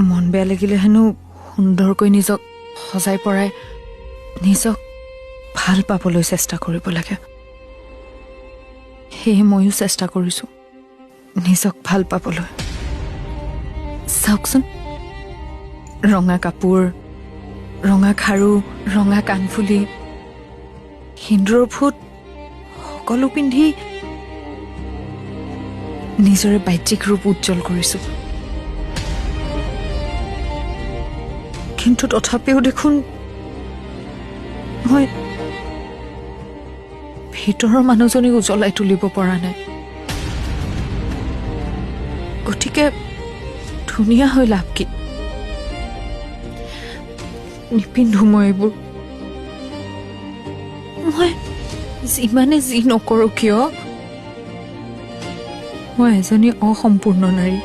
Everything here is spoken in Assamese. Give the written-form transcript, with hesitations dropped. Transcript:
মন বেয়া লাগিলে হেনো সুন্দৰকৈ নিজক সজাই পৰাই নিজক ভাল পাবলৈ চেষ্টা কৰিব লাগে। সেয়ে ময়ো চেষ্টা কৰিছোঁ নিজক ভাল পাবলৈ। চাওকচোন, ৰঙা কাপোৰ, ৰঙা খাৰু, ৰঙা কাণফুলি, সেন্দুৰৰ ফুট সকলো পিন্ধি নিজৰে বাহ্যিক ৰূপ উজ্জ্বল কৰিছোঁ। কিন্তু তথাপিও দেখোন মই ভিতৰৰ মানুহজনীক উজ্বলাই তুলিব পৰা নাই। গতিকে ধুনীয়া হৈ লাভ কি? নিপিন্ধো মই এইবোৰ। মই যিমানে যি নকৰোঁ কিয়, মই এজনী অসম্পূৰ্ণ নাৰী।